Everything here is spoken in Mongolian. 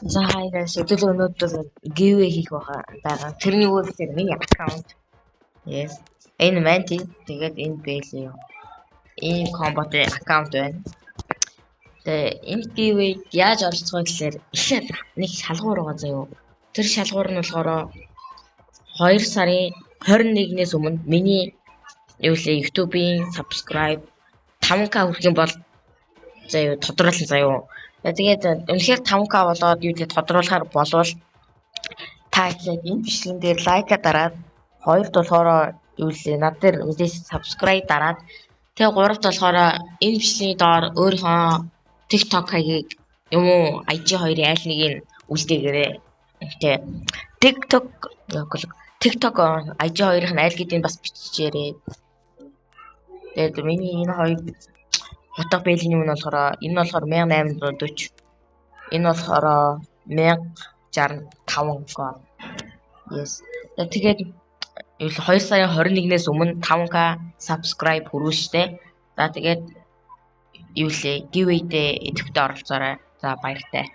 За, hi guys, хэдүүл өнөөдөр giveaway хийх байгаа. Тэрний юу гэхээр миний аккаунт. Yes. Энэ Manti, тэгээд энэ Belly. Энэ комботын аккаунт байна. Тэгээ энэ giveaway яаж оролцох вэ гэхээр эхлээд нэг шалгуур байгаа заяо. Тэр шалгуур нь болохоор 2 сарын 21-ээс өмнө миний юу лээ YouTube-ийн subscribe 5K хүрэх юм бол заяо, тодруулсан заяо. Тэгээд үнэхээр 5K болоод юу лээ тодруулахаар болвол та эхлээд энэ бичлэгэн дээр like аа дараад, хоёрт болохоор юу лээ над дээр мэдээж subscribe дараад, тэгээ гуравт болохоор энэ бичлэгийн доор өөрийнхөө TikTok хаягийг юм уу IG хоёрын аль нэг нь үлдээгээрэй. Тэ TikTok, TikTok, IG хоёрын нь аль гэдгийг бас бичээрэй. Тэгээд миний энэ хоёр утга бэлгийн юм нь болохоор энэ нь болохоор 1840, энэ болохоор 1065 гоо. Yes. Тэгээд 2 сарын 21-ээс өмнө 5K subscribe хүрүүштэй. За, тэгээд юу лээ giveaway-дээ идэвхтэй оролцоорой. За, баяртай.